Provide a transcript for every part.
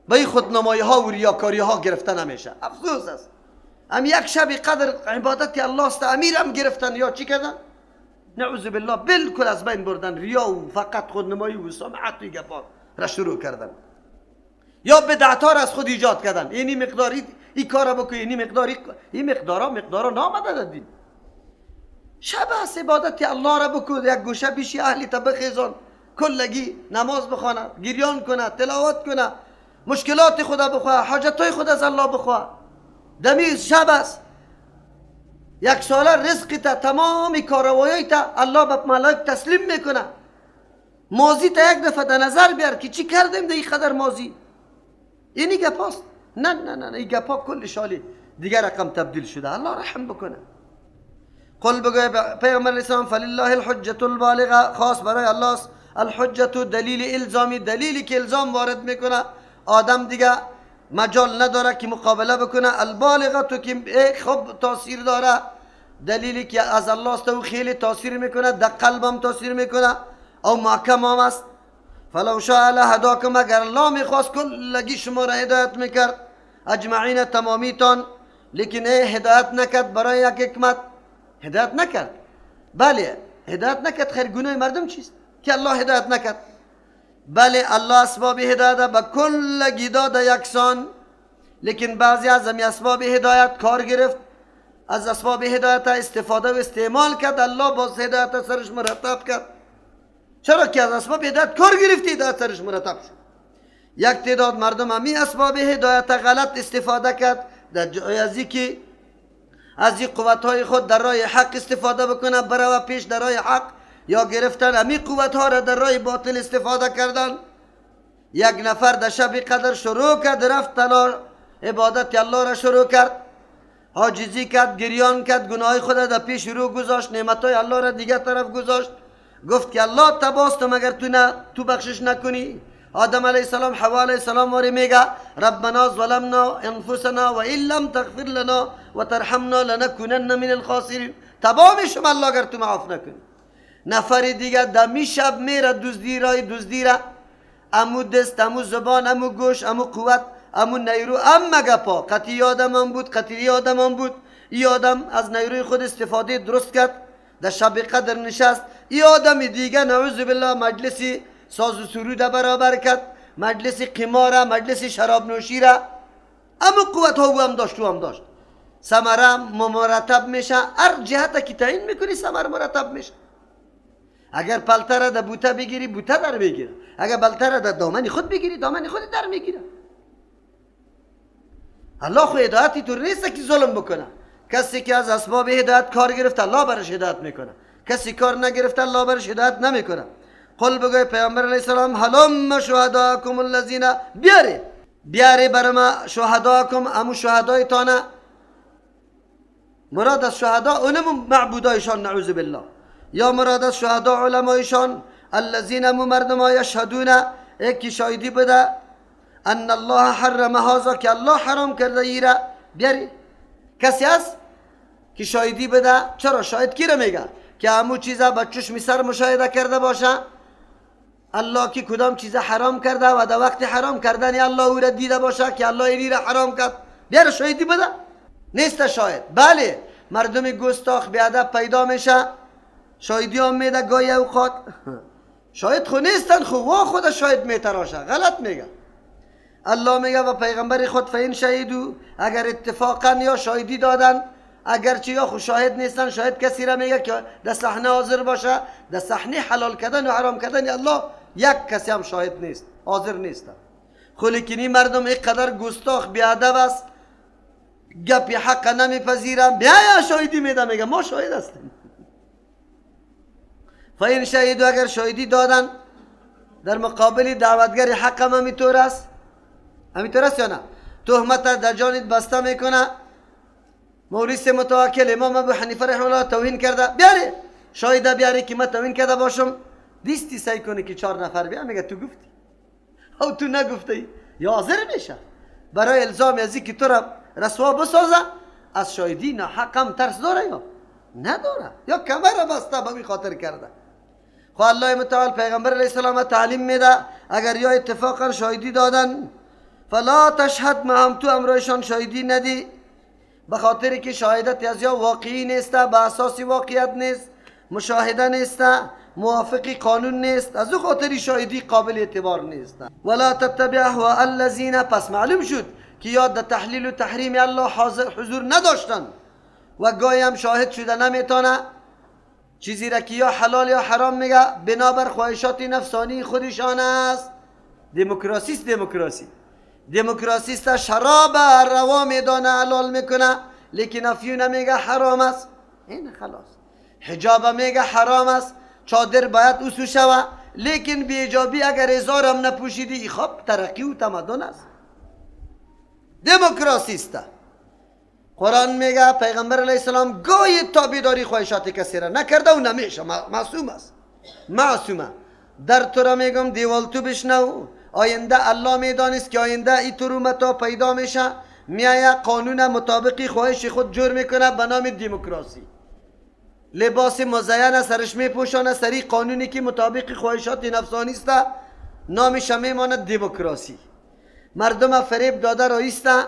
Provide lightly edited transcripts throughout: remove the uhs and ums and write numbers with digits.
به این خودنمایی ها و ریاکاری ها گرفته نمیشه. افسوس است. هم یک شب قدر عبادت الله است، امیرم گرفتن یا چی کردن؟ نعوذ بالله بالکل از بین بردن ریا و فقط خودنمایی و سمعت و گپا را شروع کردن، یا بدعت ها را از خود ایجاد کردن. اینی مقداری این کارا بکن، اینی مقداری این مقدارا نامده در دین. شب است عبادت الله را بکن، یک گوشه بیشی اهلی تا بخیزان، کلگی نماز بخوانه، گریان کنه، تلاوت کنه، مشکلات خدا بخواه، حاجت های خود از الله بخواه. دمیز شب است، یک ساله رزق تا تمام کاروایی تا الله به ملائک تسلیم میکنه. ماضی تا یک دفعه در نظر بیار که چی کردیم در این قدر ماضی. اینی گپاست. نه نه نه، این گپا کل شالی دیگر رقم تبدیل شده. الله رحم بکنه. قل بگوی پیغمبر اسلام فلله الحجة البالغه، خاص برای الله است. الحجة دلیل الزامی، دلیلی که الزام وارد میکنه، آدم دیگه مجال نداره که مقابله بکنه. البالغه تو که خب تاثیر داره، دلیلی که از الله است و خیلی تاثیر میکنه، در قلبم تاثیر میکنه او محکم هم است. فلو شاء لهداکم، اگر الله میخواست کلگی شما را هدایت میکرد، اجمعین تمامیتان، لیکن هدایت نکرد برای یک حکمت. هدایت نکرد، بله هدایت نکرد. خیر گناه مردم چیست که الله هدایت نکرد؟ بله الله اسباب هدایت به کلگی داده یکسان، لیکن بعضی از اسباب هدایت کار گرفت، از اسباب هدایت استفاده و استعمال کرد، الله باز هدایت سرش مرتب کرد. چرا که از اسباب هدایت کار گرفتی، هدایت سرش مرتب شد. یک تعداد مردم همی اسباب هدایت غلط استفاده کرد، در جای ازی که از این قوتهای خود در راه حق استفاده بکنه، برای پیش در راه حق، یا گرفتن همی قوتها را در راه باطل استفاده کردن. یک نفر در شب قدر شروع کرد، رفت تلا عبادت الله را شروع کرد، عاجزی کرد، گریان کرد، گناه خود را در پیش رو گذاشت، نعمتهای الله را دیگر طرف گذاشت، گفت که الله تباست مگر تو نه تو بخشش نکنی. آدم علیه السلام حوا علیه السلام واری میگه ربنا ظلمنا انفسنا و ان لم تغفر لنا و ترحمنا لنکونن من الخاسرین. تبا میشم الله اگر تو معاف نکنی. نفر دیگه دمی شب میره دزدی رای دزدی را، امو دست، امو زبان، امو گوش، امو قوت، امو نیرو، ام گپا قطعی آدم بود، قطعی آدم بود. ای آدم از نیروی خود استفاده درست کرد، در شب قدر نشست. ای آدم دیگه نعوذ بالله مجلسی ساز و سرود برابر کرد، مجلس قماره، مجلس شراب نوشی را، اما قوت ها هم داشت و هم داشت. ثمره مرتب میشه، هر جهت که تعیین میکنی ثمره مرتب میشه. اگر پلته را در بوته بگیری بوته در میگیره، اگر پلته را در دامن خود بگیری دامن خود در میگیره. الله خو هدایتی تو نیست که ظلم بکنه. کسی که از اسباب هدایت کار گرفت الله برش هدایت میکنه، کسی کار نگرفت الله برش هدایت نمیکنه. قل بگوی پیامبر علیه السلام هلم شهداکم الذین، بیاره بیاره بر ما شهداکم، امو شهدای تانه. مراد از شهدا اونم معبودایشان نعوذ بالله، یا مراد از شهدا علمایشان، الذین امو مردم یشهدون، یکی شاهدی بده ان الله حرم هذا، که الله حرام کرده ایره. بیاری کسی هست که شاهدی بده؟ چرا شاهد کی را میگه؟ که امو چیزا با چشم سر مشاهده کرده باشه، الله که کدام چیز حرام کرده و در وقت حرام کردن الله او را دیده باشه که الله اینی را حرام کرد، بیاره شاهدی بده. نیست شاهد. بله مردم گستاخ بیادب پیدا میشه، شاهدی هم میده گاهی اوقات. شاهد خو نیستن، خو وا خود شاهد میتراشه، غلط میگه. الله میگه و پیغمبر خود فین شهیدو، اگر اتفاقا یا شاهدی دادن، اگرچه یا خو شاهد نیستن، شاهد کسی را میگه که در صحنه حاضر باشه، در صحنه حلال کردن و حرام کردن الله یک کسی هم شاهد نیست، حاضر نیست. خو لیکن مردم اینقدر گستاخ بیادب است، گپی حق نمیپذیرم، بیا شاهدی میده، میگه ما شاهد هستیم. فین شهیدو، اگر شاهدی دادن در مقابل دعوتگر حق هم همینطور است، همینطور است یا نه؟ تهمت در جانت بسته میکنه. موریس متوکل امام ابو حنیفه رحمه الله توهین کرده، بیاره شاهد بیاره که من توهین کرده باشم. دیستی سعی کنه که 4 نفر بیا، میگه تو گفتی او تو نگفتی، یا حاضر میشه برای الزام از که تو را رسوا بسازه. از شاهدی ناحق هم ترس داره یا نداره، یا کمر بسته به خاطر کرده. خو الله متعال پیغمبر علیه السلام تعلیم میده اگر یا اتفاقا شاهدی دادن فلا تشهد معهم، تو امرایشان شاهدی ندی، به خاطر که شهادت از یا واقعی نیست، به اساس واقعیت نیست، مشاهده نیست، موافق قانون نیست، از او خاطر شاهدی قابل اعتبار نیست. ولا تتبع اهواء الذین، پس معلوم شد که یا در تحلیل و تحریم الله حاضر حضور نداشتن و گاهی هم شاهد شده نمیتونه، چیزی را که یا حلال یا حرام میگه بنابر خواهشات نفسانی خودشان است. دموکراسی است، دموکراسی دموکراسی است، شراب روا میدانه حلال میکنه، لیکن افیون میگه حرام است. این خلاص حجاب میگه حرام است، چادر باید اوسو شوه، لیکن بی حجابی اگر ازارم نپوشیدی خب ترقی و تمدن است. دموکراسی است. قرآن میگه پیغمبر علیه السلام گاهی تابعداری خواهشات کسی را نکرده و نمیشه، معصوم است، معصومه. در تو را میگم دیوال تو بشنو، آینده الله میدانست که آینده ای ترومتا پیدا میشه، میایه قانون مطابقی خواهش خود جور میکنه به نام دموکراسی، لباس مزین سرش میپوشانه، سری قانونی که مطابق خواهشات نفسانی است نامش میماند دموکراسی. مردم فریب داده رایسته،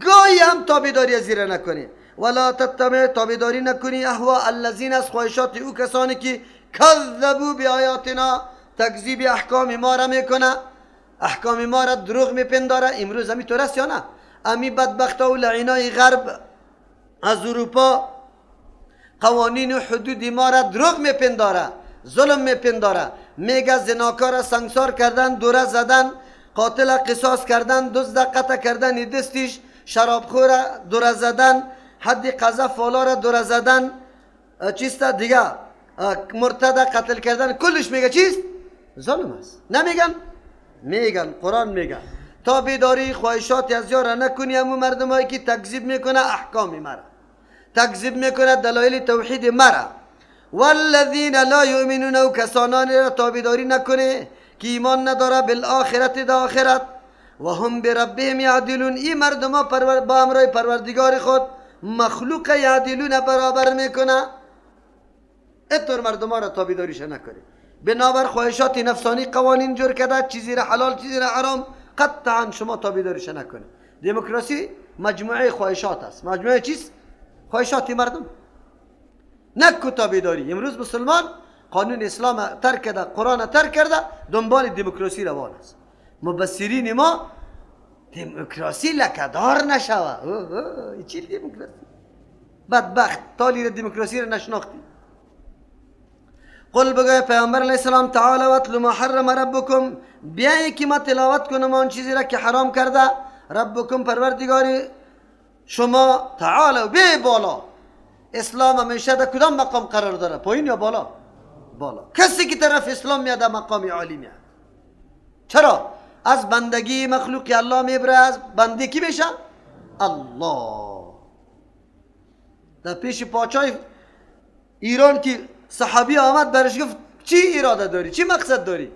گاهی هم تابعداری از زیره نکنی. ولا تتبع، تابعداری نکنی اهواء الذین، از خواهشات او کسانی که کذبوا بآیاتنا، تکذیب احکام ما را میکنه، احکام ما را دروغ میپنداره. امروز همی طور است یا نه؟ امی بدبختا و لعینای غرب از اروپا قوانین و حدود ما را دروغ میپنداره، ظلم میپنداره، میگه زناکار سنگسار کردن، دوره زدن، قاتل قصاص کردن، دزد قطع کردن دستیش، شرابخور دوره زدن، حد قذف والا را دوره زدن، چیست دیگه، مرتد قتل کردن، کلش میگه چیست؟ ظلم است. نمیگن؟ میگن، قرآن میگه تابعداری خواهشات از یارا نکنی، همون مردمایی که تکذیب میکنه احکام مرا، تکذیب میکنه دلایل توحید مرا. والذین لا یؤمنون، و کسانانی را تابعداری نکنه که ایمان نداره بالآخرت، در آخرت، و هم بربهم یعدلون، این مردم ها با امرای پروردگار خود مخلوق یعدلون برابر میکنه. اینطور مردم ها را تابعداریش نکنه، بنابر خواهشات نفسانی قوانین جور کرده، چیزی را حلال چیزی را حرام، قطعا شما تابعداریش نکنه. دموکراسی مجموعه خواهشات است، مجموعه چیز؟ خواهشات مردم، نکو تابعداری. امروز مسلمان قانون اسلام ترک کرده، قرآن ترک کرده، دنبال دموکراسی روان است. مبصرین ما دموکراسی لکه‌دار نشوه. چی دموکراسی؟ بدبخت تالی را دموکراسی را نشناختی. قل، بگوی پیامبر علیه السلام، تعالی واتل ما حرم ربکم، بیایی که ما تلاوت کنم آن چیزی را که حرام کرده ربکم پروردگاری شما. تعالی بی بالا. اسلام همیشه در کدام مقام قرار داره؟ پایین یا بالا؟ بالا. کسی که طرف اسلام میاد مقام عالی میاد. چرا؟ از بندگی مخلوق الله میبره، از بندگی کی میشه؟ الله. در پیش پاچای ایران که صحابی آمد برش گفت چی اراده داری؟ چی مقصد داری؟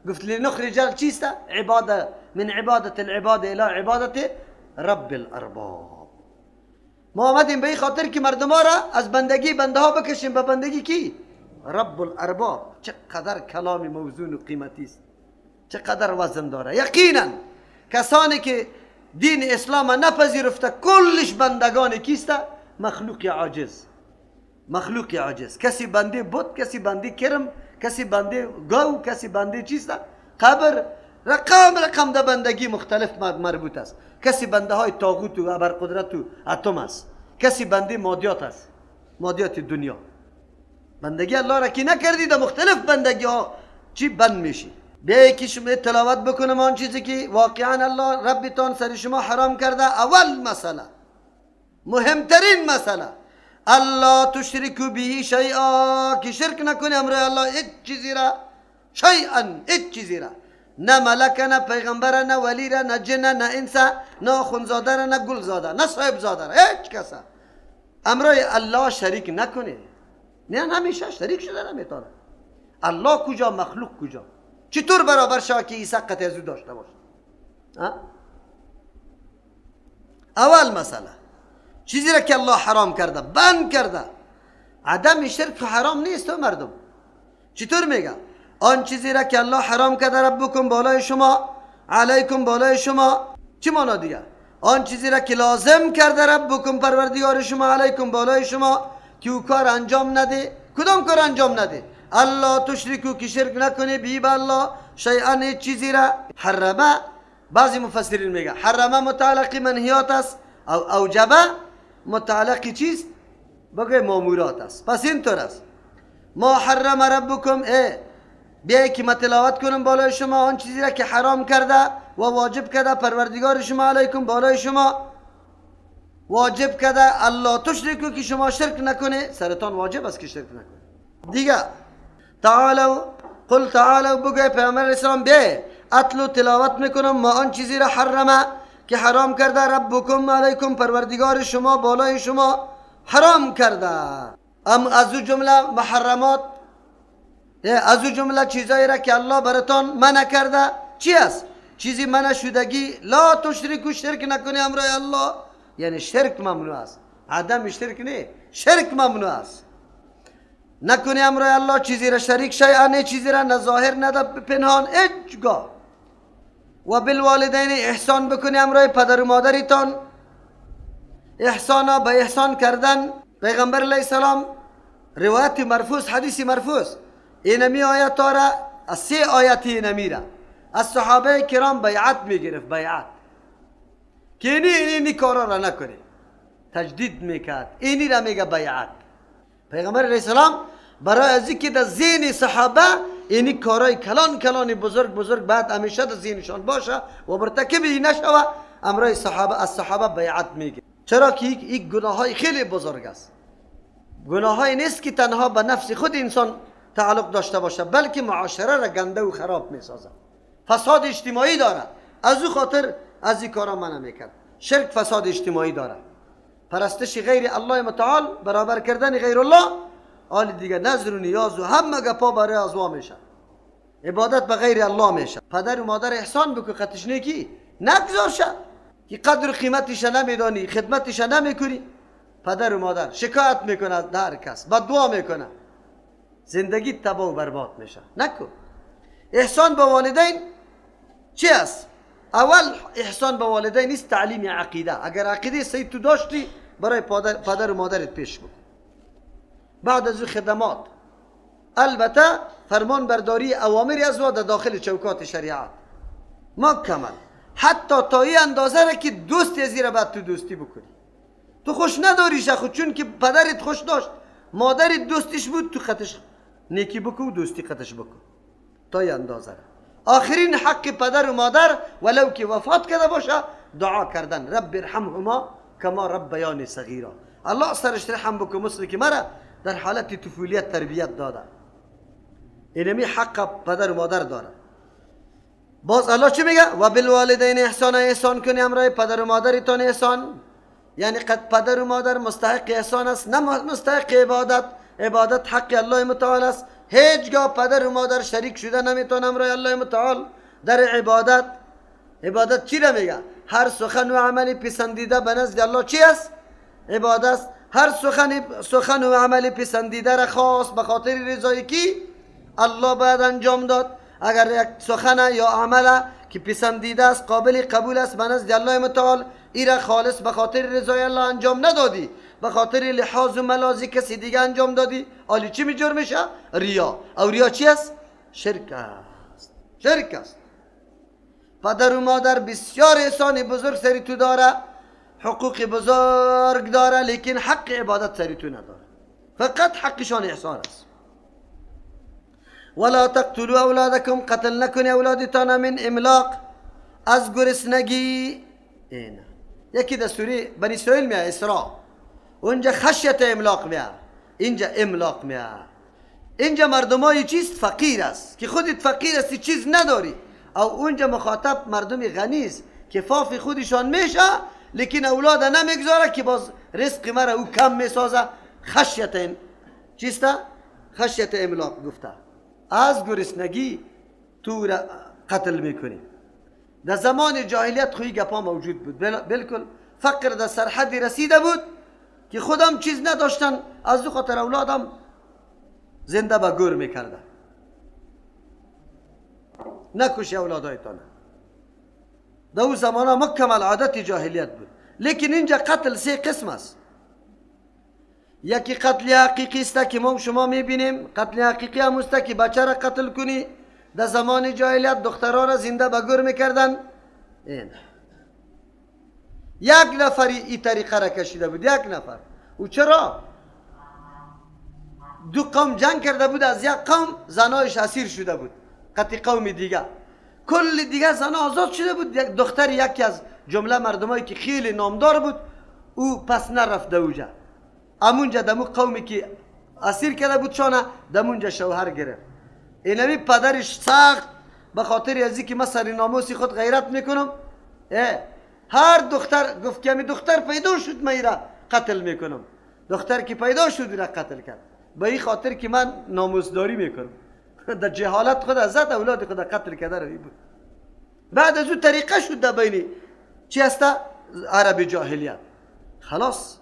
گفت لنخرج چیست؟ عباده من عبادت العباد الى عبادت رب الارباب. ما آمدیم به این خاطر که مردم ها را از بندگی بنده ها بکشیم به بندگی کی؟ رب الارباب. چقدر کلام موزون و قیمتی است، چقدر وزن داره. یقینا کسانی که دین اسلام نپذیرفته کلش بندگان کیست؟ مخلوق عاجز، مخلوق عاجز. کسی بنده بت، کسی بنده کرم، کسی بنده گاو، کسی بنده چیست؟ قبر. رقم رقم در بندگی مختلف مربوط است. کسی بنده های طاغوت و ابرقدرت و اتم است، کسی بنده مادیات است، مادیات دنیا. بندگی الله را که نکردی در مختلف بندگی ها چی بند میشی. بیایی که شما تلاوت بکنم آن چیزی که واقعا الله ربتان سر شما حرام کرده. اول مسئله، مهمترین مسئله، الله تشرکو به شیئا، که شرک نکنی امر الله هیچ چیزی را، شیئا هیچ چیزی را، نه ملک، نه پیغمبر، نه ولی را، نه جن، نه انس، نه خونزاده را، نه گلزاده، نه صاحب زاده را، هیچ کس امرای الله شریک نکنی. نه همیشه شریک شده نمیتونه. الله کجا، مخلوق کجا؟ چطور برابر شوه که عیسی قطع از او داشته باشه؟ اول مسئله چیزی را که الله حرام کرده، بند کرده. عدم شرک حرام نیست مردم. چطور میگه؟ آن چیزی را که الله حرام کرده ربکم بالای شما، علیکم بالای شما، چی معنا دیگه؟ آن چیزی را که لازم کرده ربکم پروردگار شما، علیکم بالای شما، که او کار انجام نده. کدام کار انجام نده؟ الله تشرکو، که شرک نکنه بی به الله شیئا چیزی را. حرمه بعضی مفسرین میگه حرمه متعلق منهیات است، او اوجبه متعلق چیست؟ بگه مامورات است. پس اینطور است. ما حرم ربکم، بیایی که ما تلاوت کنم بالای شما آن چیزی را که حرام کرده و واجب کرده پروردگار شما، علیکم بالای شما واجب کرده، الله تشرکو، که شما شرک نکنه. سرتان واجب است که شرک نکنه دیگه. تعالوا، قل تعالوا، بگوی پیامبر اسلام بیای اتلو تلاوت میکنم ما آن چیزی را حرمه که حرام کرده ربکم علیکم پروردگار شما بالای شما حرام کرده. ام از او جمله محرمات، از او جمله چیزایی را که الله براتان منع کرده چی است؟ چیزی منع شدگی، لا تشرکو، شرک نکنی امرای الله، یعنی شرک ممنوع است، عدم شرک نه، شرک ممنوع است. نکنی امرای الله چیزی را شریک شیئا، نه چیزی را نه ظاهر نه پنهان، هیچگاه. و بالوالدین احسان بکنی امرای پدر و مادرتان، احسانا به احسان کردن. پیغمبر علیه السلام روایت مرفوع، حدیث مرفوع، اینمی آیت را از سه آیت اینمی را از صحابه کرام بیعت میگرفت، بیعت که اینی اینی کارا را نکنی، تجدید میکرد، اینی را میگه بیعت. پیغمبر علیه السلام برای از اینکه در ذهن صحابه اینی کارای کلان کلان بزرگ بزرگ بعد همیشه در ذهنشان باشه و مرتکب نشوه، امرای صحابه از صحابه بیعت میگه. چرا که یک گناه های خیلی بزرگ است، گناه های نیست که تنها به نفس خود انسان تعلق داشته باشه، بلکه معاشره را گنده و خراب میسازه، فساد اجتماعی داره. از او خاطر از این کارا منع میکرد. شرک فساد اجتماعی داره، پرستش غیر الله متعال، برابر کردن غیر الله، آل دیگه نظر و نیاز و همه گپا برای ازوا میشه، عبادت به غیر الله میشه. پدر و مادر احسان بکن، قطش نیکی نگذار شه که قدر و قیمتش نمیدانی، خدمتش نمیکنی. پدر و مادر شکایت میکنه در کس، بددعا میکنه، زندگی تباه و برباد میشه. نکن. احسان به والدین چی است؟ اول احسان به والدین نیست تعلیم عقیده. اگر عقیده صحیح تو داشتی برای پدر و مادرت پیش بکن. بعد از خدمات، البته فرمان برداری اوامر از در داخل چوکات شریعت مکمل، حتی تا این اندازه را که دوست از را باید تو دوستی بکنی. تو خوش نداریش خود، چون که پدرت خوش داشت، مادرت دوستش بود، تو خطش نیکی بکن و دوستی خطش بکن تا این اندازه را. آخرین حق پدر و مادر ولو که وفات کرده باشه دعا کردن، رب ارحمهما کما ربیانی صغیرا، الله سرش رحم بکن مثل که مرا در حالت طفولیت تربیت داده. اینمی حق پدر و مادر داره. باز الله چی میگه؟ و بالوالدین احسان، احسان کنی امرای پدر و مادرتان احسان، یعنی قد پدر و مادر مستحق احسان است، نه مستحق عبادت. عبادت حق الله متعال است. هیچگاه پدر و مادر شریک شده نمیتونه امرای الله متعال در عبادت. عبادت چی را میگه؟ هر سخن و عمل پسندیده به نزد الله چی است؟ عبادت است. هر سخن و عمل پسندیده را خاص به خاطر رضای کی؟ الله باید انجام داد. اگر یک سخن یا عمل که پسندیده است، قابل قبول است به نزد الله متعال، ای را خالص به خاطر رضای الله انجام ندادی، به خاطر لحاظ و ملاحظ کسی دیگه انجام دادی، آلی چی می جور میشه؟ ریا. او ریا چی است؟ شرک است. شرک است. پدر و مادر بسیار احسان بزرگ سری تو داره، حقوق بزرگ داره، لیکن حق عبادت سری تو نداره، فقط حقشان احسان است. ولا تقتلوا اولادکم، قتل نکنی اولادتان من املاق، از گرسنگی. اینه یکی در سوره بنی اسرائیل میاد، اسراء، اونجا خشیت املاق میاد، اینجا املاق میاد. اینجا مردمای چیست؟ فقیر است، که خودت فقیر هستی چیز نداری. او اونجا مخاطب مردم غنی است که فاف خودشان میشه، لیکن اولاد نمیگذاره که باز رزق مرا او کم میسازه. خشیت چیست؟ خشیت املاق گفته، از گرسنگی تو را قتل میکنی. در زمان جاهلیت خوی گپا موجود بود، بالکل فقر در سرحدی رسیده بود که خودم چیز نداشتن، از دو خاطر اولادم زنده به گور میکردن. نکشی اولادایتان. در او زمانه مکمل عادت جاهلیت بود. لیکن اینجا قتل سه قسم است. یکی قتل حقیقی است که ما شما میبینیم. قتل حقیقی هم است که بچه را قتل کنی. در زمان جاهلیت دخترها را زنده به گور میکردن. این یک نفری این طریقه را کشیده بود، یک نفر. او چرا؟ دو قوم جنگ کرده بود، از یک قوم زنایش اسیر شده بود، قطع قوم دیگه، کل دیگه زنا آزاد شده بود. یک دختر یکی از جمله مردمایی که خیلی نامدار بود، او پس نرفت دوجه، امونجا دمو قومی که اسیر کرده بود شانه دمونجا شوهر گرفت. اینمی پدرش سخت به خاطر ازی که من سر ناموسی خود غیرت میکنم، هر دختر گفت که می دختر پیدا شد من را قتل میکنم. دختر که پیدا شد را قتل کرد، به این خاطر که من ناموسداری میکنم. در جهالت خود زد اولاد خود قتل کرده روی بود. بعد از او طریقه شد در بین چی هست؟ عرب جاهلیت. خلاص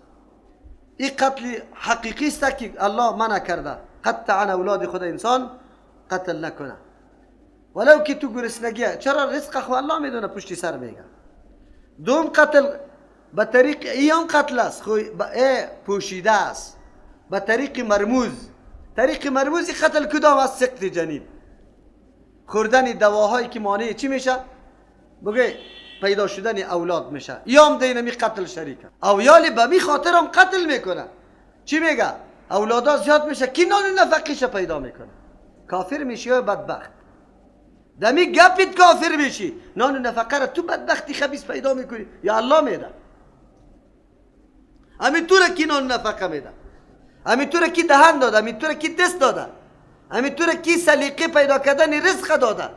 این قتل حقیقی است که الله منع کرده، قطعا اولاد خود انسان قتل نکنه، ولو که تو گرسنگیه. چرا؟ رزق خو الله میدونه، پشتی سر میگه. دوم قتل به طریق ایان قتل است، خو پوشیده است، به طریق مرموز. طریق مرموزی قتل کدام است؟ سقط جنین، خوردن دواهایی که مانع چی میشه؟ بگه پیدا شدن اولاد میشه. یام دینمی قتل شریکه، او یالی به می خاطر هم قتل میکنه. چی میگه؟ اولادا زیاد میشه، کی نان نفقیش پیدا میکنه؟ کافر میشی یا بدبخت. دمی گپیت کافر میشی، نان نفقه را تو بدبختی خبیث پیدا میکنی یا الله میده؟ همین تو را کی نان نفقه میده؟ همین تو را کی دهن داده؟ همین تو را کی دست داده؟ همین تو را کی سلیقه پیدا کردن رزق داده؟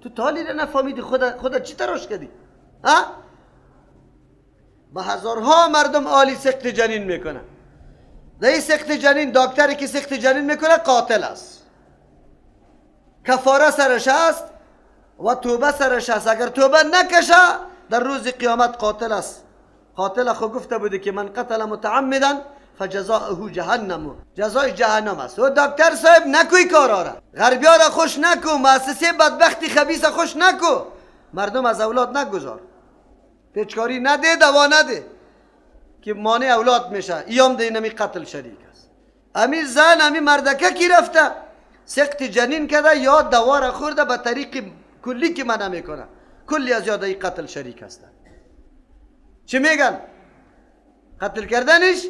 تو تالی را نفهمیدی، خود چی تراش کردی؟ ها؟ به هزارها مردم عالی سقط جنین میکنه. در این سقط جنین دکتری که سقط جنین میکنه قاتل است، کفاره سرش است و توبه سرش است. اگر توبه نکشه در روز قیامت قاتل است. قاتل خو گفته بوده که من قتل متعمدا فجزاؤه جهنم، جزای جهنم است. و دکتر صاحب نکوی کارا را، غربیا را خوش نکو، مؤسسه بدبختی خبیث خوش نکو، مردم از اولاد نگذار، پیچکاری نده، دوا نده که مانع اولاد میشه. ایام دینمی قتل شریک است. امی زن امی مردکه کی رفته سقط جنین کرده یا دوا را خورده به طریق کلی که منع میکنه، کلی از یاد قتل شریک هستن. چی میگن؟ قتل کردنش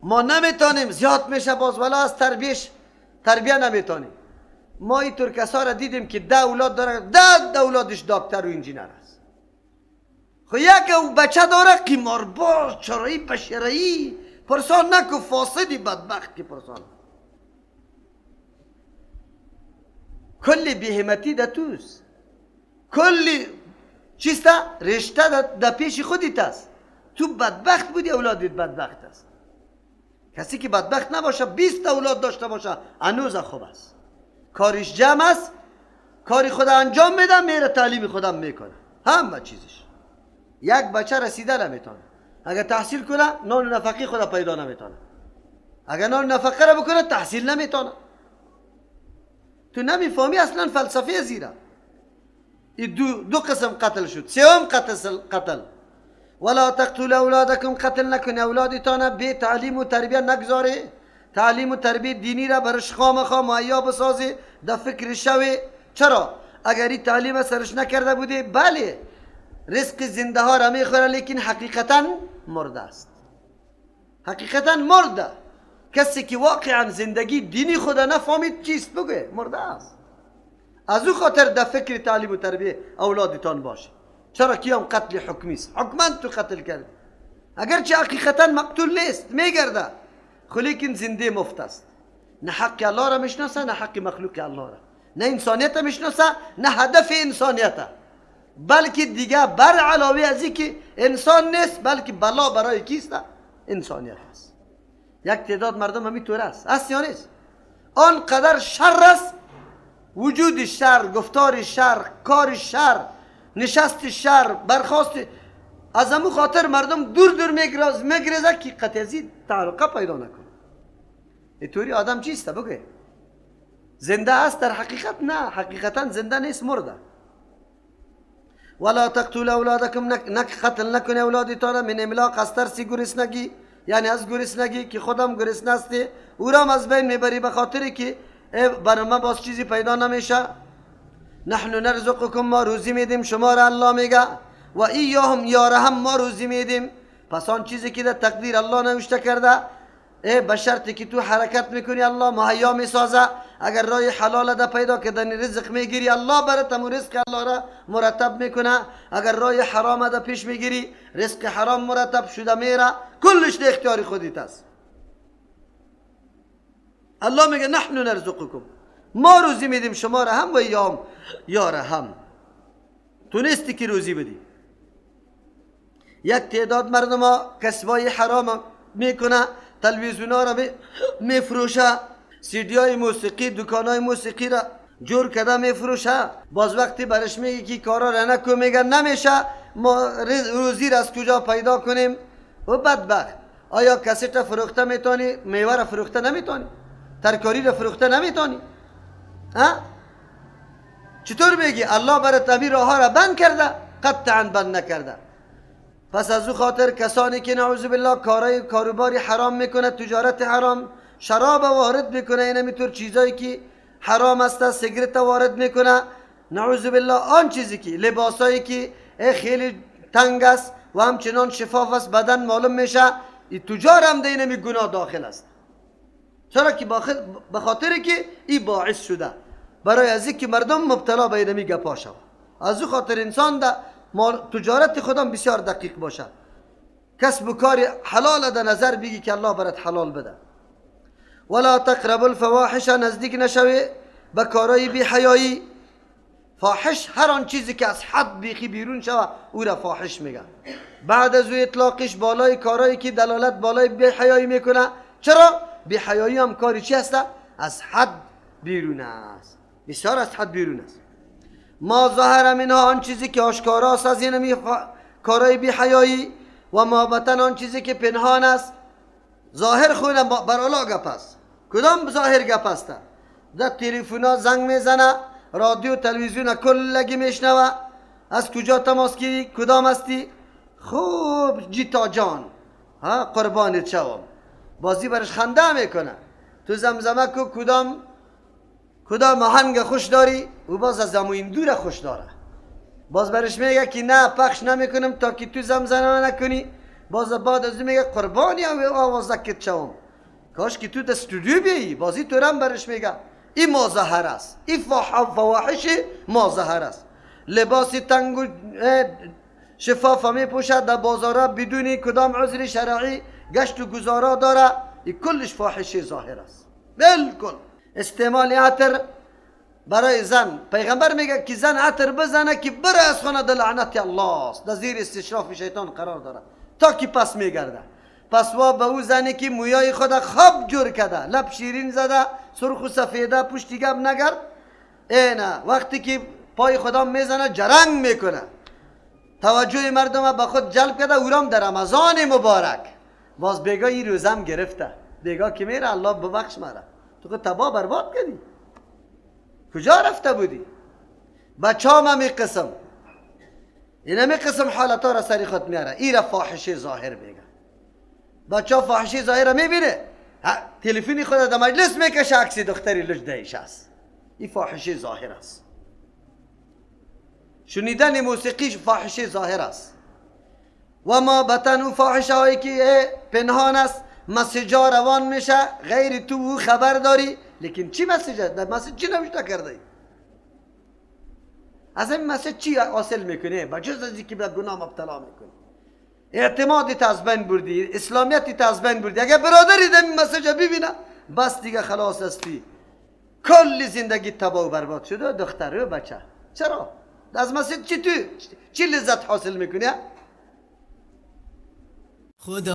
ما نمیتونیم، زیاد میشه باز، ولا از تربیش تربیه نمیتونیم. ما این ترکسا را دیدیم که 10 اولاد داره، 10 اولادش دکتر و انجینر است. خب یک او بچه داره قمارباز، چرایی بشرایی، پرسان نکو، فاسدی بدبخت که پرسان. کلی بیهمتی در توست، کلی چیسته رشته در پیش خودت است. تو بدبخت بودی، اولادت بدبخت است. کسی که بدبخت نباشه 20 اولاد داشته باشه هنوز خوب است، کارش جمع است، کاری خود انجام میده، میره تعلیم خودم میکنه، همه چیزش. یک بچه رسیده نمیتونه، اگر تحصیل کنه نان نفقه خود پیدا نمیتونه، اگر نان نفقه را بکنه تحصیل نمیتونه. تو نمیفهمی اصلا فلسفه زیره. این دو قسم قتل شد. سوم قتل ولا تقتلوا اولادکم، قتل نکنی اولادتان، به تعلیم و تربیه نگذاری، تعلیم و تربیه دینی را برش خامخا مهیا بسازی، در فکر شوی. چرا؟ اگر این تعلیم سرش نکرده بودی، بله رزق زنده ها را میخوره، لیکن حقیقتا مرده است، حقیقتا مرده. کسی که واقعا زندگی دینی خود نفهمید چیست بگه، مرده است. از او خاطر در فکر تعلیم و تربیه اولادتان باشه. چرا که هم قتل حکمی است، حکما تو قتل کرد، اگرچه حقیقتا مقتول نیست، میگرده، لیکن زنده مفت است. نه حق الله را میشناسه، نه حق مخلوق الله را، نه انسانیت میشناسه، نه هدف انسانیت، بلکه دیگه بر علاوه از اینکه انسان نیست، بلکه بلا برای کیست؟ انسانیت است. یک تعداد مردم همینطور است، است یا نیست؟ آنقدر شر است، وجود شر، گفتار شر، کار شر، نشست شر، برخاست. از همون خاطر مردم دور دور میگرزه که قطعی تعلقه پیدا نکنه. اینطوری آدم چیست بگه؟ زنده است در حقیقت؟ نه، حقیقتا زنده نیست، مرده. ولا تقتلوا اولادکم، نک قتل نکنی اولادتان، من املاق، از ترس گرسنگی، یعنی از گرسنگی که خودم گرسنه هستی او را از بین میبری به خاطر که برای ما باز چیزی پیدا نمیشه. نحن نرزقکم، ما روزی میدیم شما را، الله میگه، و ایاهم، یاره هم ما روزی میدیم. پس آن چیزی که در تقدیر الله نوشته کرده، به شرطی که تو حرکت میکنی الله مهیا میسازه. اگر رای حلال ده پیدا کردن رزق میگیری، الله برات رزق الله را مرتب میکنه. اگر رای حرام ده پیش میگیری، رزق حرام مرتب شده میره، کلش ده اختیار خودت است. الله میگه نحن نرزقکم، ما روزی میدیم شما را هم و ایام یاره هم. تو نیستی که روزی بدی. یک تعداد مردم ها کسبای حرام میکنه، تلویزیون ها را میفروشه، سیدی های موسیقی، دکان های موسیقی را جور کرده میفروشه. باز وقتی برش میگه که کارا را نکن، میگه نمیشه، ما روزی را از کجا پیدا کنیم؟ و بدبخت، آیا کسی را فروخته میتونی؟ میوه را فروخته نمیتونی، ترکاری را فروخته نمیتونی؟ ها؟ چطور میگی الله برای طبیع راه را بند کرده؟ قطعا بند نکرده. پس از او خاطر کسانی که نعوذ بالله کارای کاروباری حرام میکنه، تجارت حرام، شراب وارد میکنه، اینمیطور چیزایی که حرام است، سیگرت وارد میکنه، نعوذ بالله، آن چیزی که لباسایی که خیلی تنگ است و همچنان شفاف است، بدن معلوم میشه، این تجار هم در اینمی گناه داخل است. چرا که به خاطر که این باعث شده برای از اینکه مردم مبتلا به اینمی گپا شود. از او خاطر انسان در تجارت خودم بسیار دقیق باشه، کسب و کار حلال در نظر بگی که الله برات حلال بده. ولا تقربوا الفواحش، نزدیک نشوی به کارای بی حیایی. فاحش هر آن چیزی که از حد بیخی بیرون شوه او را فاحش میگن. بعد از او اطلاقش بالای کارایی که دلالت بالای بی حیایی میکنه. چرا؟ بی حیایی هم کاری چی هست؟ از حد بیرون است، بسیار از حد بیرون است. ما ظاهر منها، آن چیزی که آشکارا است از این کارای بی حیایی، و ما بطن، آن چیزی که پنهان است. ظاهر خود برالا گپ است. کدام ظاهر گپ است؟ در تلفن زنگ میزنه، رادیو تلویزیون کلگی میشنوه، از کجا تماس گیری، کدام هستی؟ خوب جیتا جان، ها قربانت شوم. بازی برش خنده میکنه، تو زمزمه کو کدام آهنگ خوش داری، او باز از زمین دور خوش داره. باز برش میگه که نه پخش نمیکنم تا که تو زمزمه نکنی. باز بعد از میگه قربانی آوازکت شوم، کاش که تو در استودیو بیایی. بازی تو رم برش میگه. این مظاهر است، این فواحش مظاهر است. لباس تنگ و شفاف میپوشد در بازارا بدون کدام عذر شرعی، گشت و گزارا داره، این کلش فاحشه ظاهر است. بالکل استعمال عطر برای زن، پیغمبر میگه که زن عطر بزنه که بره از خانه در لعنت الله است، در زیر استشراف شیطان قرار داره تا که پس میگرده. پس وا به او زنی که مویای خود خواب جور کرده، لب شیرین زده، سرخ و سفیده، پشتی گب نگرد، اینه وقتی که پای خدا میزنه جرنگ میکنه، توجه مردم به خود جلب کرده. اورام در رمضان مبارک باز بگا این روزم گرفته، بگا که میره الله ببخش مرا، تو که تباه برباد کردی، کجا رفته بودی؟ بچه هم همی قسم، این همی قسم حالت ها را سری خود میاره. این را فاحشه ظاهر میگه. بچه ها فاحشه ظاهر را میبینه، تلفنی خود در مجلس میکشه، عکس دختری لج دیش است. این فاحشه ظاهر است. شنیدن موسیقی فاحشه ظاهر است. و ما بطن و فاحشه هایی که پنهان است، مسیجا روان میشه، غیر تو او خبر داری، لیکن چی مسیج؟ در مسیج چی نوشته کرده ای؟ از این مسیج چی حاصل میکنه؟ بجز از اینکه به گناه مبتلا میکنی، اعتمادت از بین بردی، اسلامیتت از بین بردی. اگر برادری در این مسیج ببینه بس دیگه خلاص هستی، کل زندگی تباه و برباد شده، دختر و بچه. چرا؟ از مسیج چی تو چی لذت حاصل میکنی؟ خدا